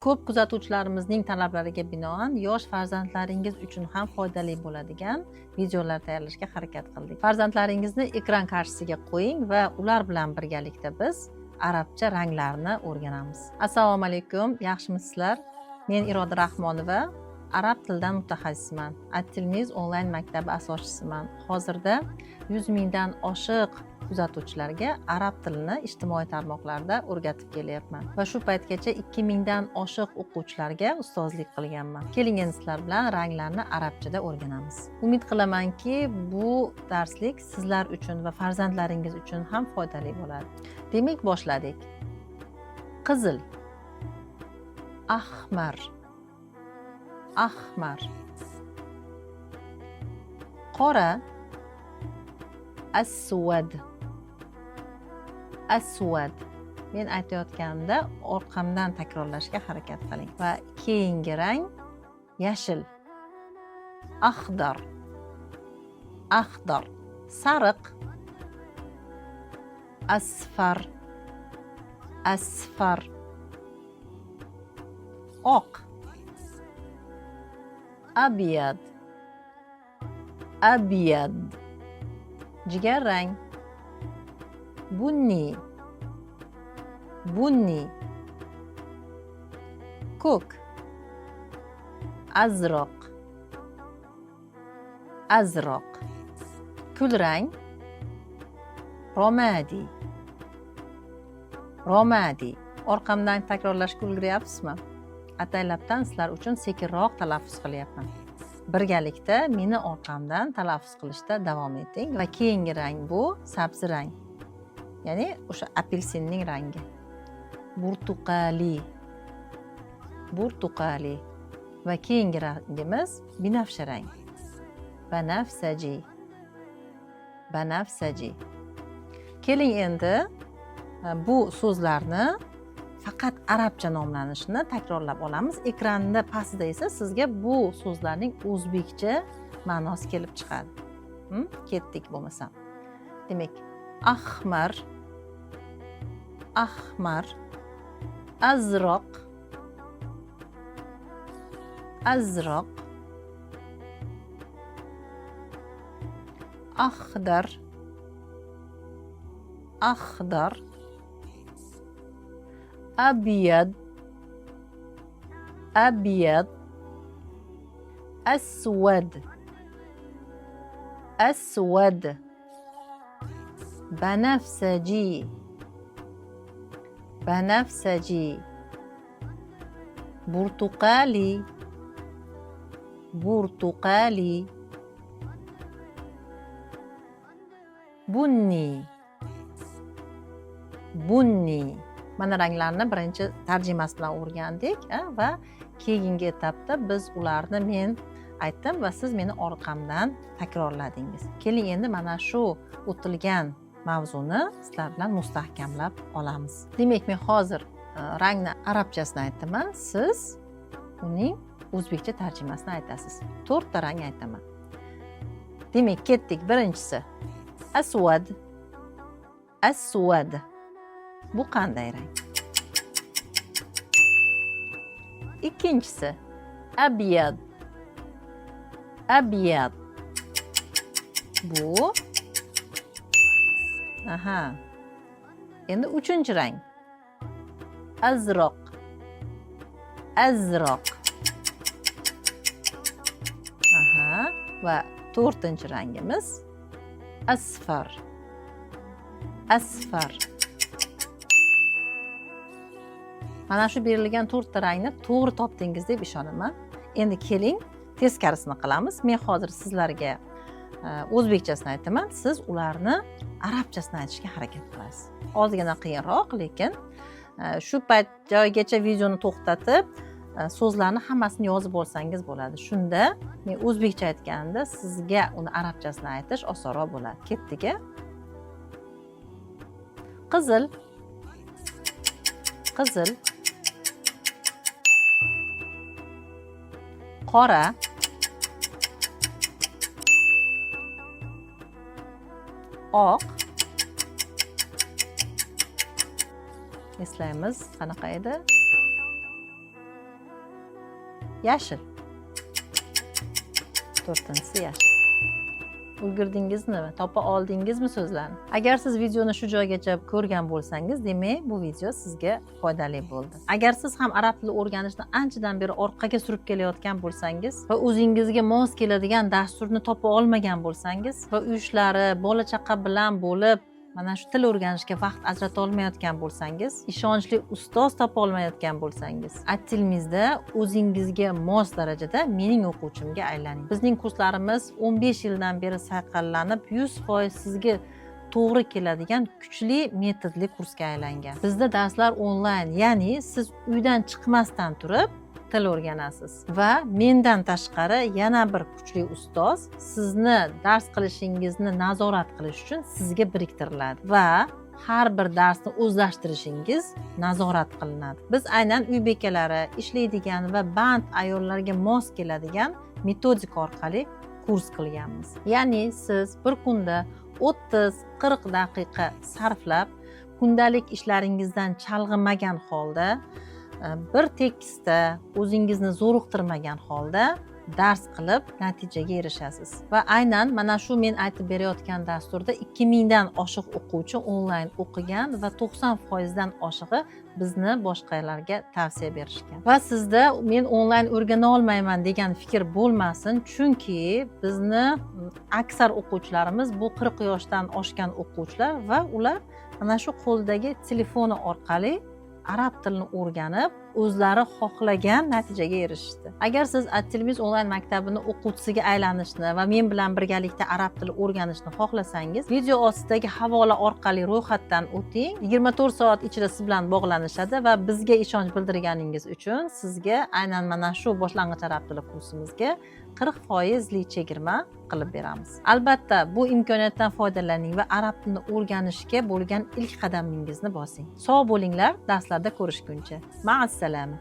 Ko'p kuzatuvchilarimizning talablariga binoan yosh farzandlaringiz uchun ham foydali bo'ladigan videolar tayyorlashga harakat qildik. Farzandlaringizni ekran qarshisiga qo'ying va ular bilan birgalikda biz arabcha ranglarni o'rganamiz. Assalomu alaykum, yaxshimisizlar? Men Iroda Rahmonova, arab tilidan mutaxassisman. At-Tilmiz onlayn maktabi asoschisiman. Hozirda 100 mingdan oshiq kuzatuvchilarga arab tilini ijtimoiy tarmoqlarda o'rgatib kelyapman va shu paytgacha 2000 dan oshiq o'quvchilarga ustozlik qilganman. Keling, endi sizlar bilan ranglarni arabchada o'rganamiz. Umid qilamanki, bu darslik sizlar uchun va farzandlaringiz uchun ham foydali bo'ladi. Demak, boshladik. Qizil, ahmar, ahmar. Qora, asvad, asvad. Men aytayotganimda orqamdan takrorlashga harakat qiling. Va keyingi rang yashil, axdar, axdar. Sariq, asfar, asfar. Oq, abyad, abyad. Jigarrang, bunni, bunni. Ko'k, azroq, azroq. Kulrang, romadi, romadi. Orqamdan takrorlashga ulguryapsizmi? Ataylabdan sizlar uchun sekinroq talaffuz qilyapman. Birgalikda meni orqamdan talaffuz qilishda davom eting. Va keyingi rang bu sabzi rang. Ya'ni o'sha apelsinning rangi. Burtuqali, burtuqali. Va keyingi rangimiz binafsha rang. Banafsaji, banafsaji. Keling, endi bu so'zlarni faqat arabcha nomlanishini takrorlab olamiz. Ekranda pastida esa sizga bu so'zlarning o'zbekcha ma'nosi kelib chiqadi. Ketdik bo'lmasam. Demak, ahmar, ahmar, azroq, azroq, axdar, axdar, abyad, abyad, asvad, asvad, banafsaji, banafsaji, burtuqali, burtuqali, bunni, bunni. Mana ranglarni birinchi tarjimasi bilan o'rgandik, va keyingi etapda biz ularni men aytdim va siz meni orqamdan takrorladingiz. Keling, endi mana shu o'tilgan mavzuni sizlar bilan mustahkamlab olamiz. Demak, men hozir rangni arabchasini aytaman, siz uning o'zbekcha tarjimasini aytasiz. 4 ta rang aytaman. Demak, ketdik. Birinchisi asvad, asvad. Bu qanday rang? Ikkinchisi abyad, abyad. Bu aha. Endi uchinchi rang azroq, azroq. Aha. Va to'rtinchi rangimiz asfar, asfar. Mana shu berilgan to'rtta rangni to'g'ri topdingiz deb ishonaman. Endi keling, teskarisini qilamiz. Men hozir sizlarga o'zbekchasini aytaman, siz ularni arabchasini aytishga harakat qilasiz. Ozgina qiyinroq, lekin shu payt joygacha videoni to'xtatib, so'zlarni hammasini yozib olsangiz bo'ladi. Shunda men o'zbekcha aytganimda sizga uni arabchasini aytish osonroq bo'ladi. Ketdik-a? Qizil, qizil, qora, oq. Eslaymiz, qanaqa edi? Yashil. To'rtinchisi yashil. Ulgurdingizmi? Topa oldingizmi so'zlarni? Agar siz videoni shu joygacha ko'rgan bo'lsangiz, demak, bu video sizga foydali bo'ldi. Agar siz ham arab tili o'rganishni anchadan beri orqaga surib kelayotgan bo'lsangiz va o'zingizga mos keladigan dasturni topa olmagan bo'lsangiz va uy ishlari, bola chaqa bilan bo'lib mana shu til o'rganishga vaqt ajrata olmayotgan bo'lsangiz, ishonchli ustoz topa olmayotgan bo'lsangiz, At-Tilmizda o'zingizga mos darajada mening o'quvchimga aylaning. Bizning kurslarimiz 15 yildan beri sayqallanib, 100% sizga to'g'ri keladigan kuchli metodli kursga aylangan. Bizda darslar onlayn, ya'ni siz uydan chiqmasdan turib til o'rganasiz va mendan tashqari yana bir kuchli ustoz sizni dars qilishingizni nazorat qilish uchun sizga biriktiriladi va har bir darsni o'zlashtirishingiz nazorat qilinadi. Biz aynan uy bekalari, ishlaydigan va band ayollarga mos keladigan metodika orqali kurs qilganmiz. Ya'ni siz bir kunda 30-40 daqiqa sarflab, kundalik ishlaringizdan chalg'imagan holda, bir tekisda o'zingizni zo'riqtirmagan holda dars qilib natijaga erishasiz. Va aynan mana shu men aytib berayotgan dasturda 2000 dan oshiq o'quvchi onlayn o'qigan va 90% dan oshig'i bizni boshqalarga tavsiya berishgan. Va sizda men onlayn o'rgana olmayman degan fikr bo'lmasin, chunki bizni aksar o'quvchilarimiz bu 40 yoshdan oshgan o'quvchilar va ular mana shu qo'lidagi telefoni orqali arab tilini o'rganib, o'zlari xohlagan natijaga erishishdi. Agar siz At-Tilmiz onlayn maktabini o'quvchisiga aylanishni va men bilan birgalikda arab tili o'rganishni xohlasangiz, video ostidagi havola orqali ro'yxatdan o'ting. 24 soat ichida siz bilan bog'lanishadi va bizga ishonch bildirganingiz uchun sizga aynan mana shu boshlang'ich arab tili kursimizga 40 foizli chegirma qilib beramiz. Albatta, bu imkoniyatdan foydalaning va arab tilini o'rganishga bo'lgan ilk qadamingizni bosing. Sog' bo'linglar, darslarda ko'rishguncha. Ma'assalama.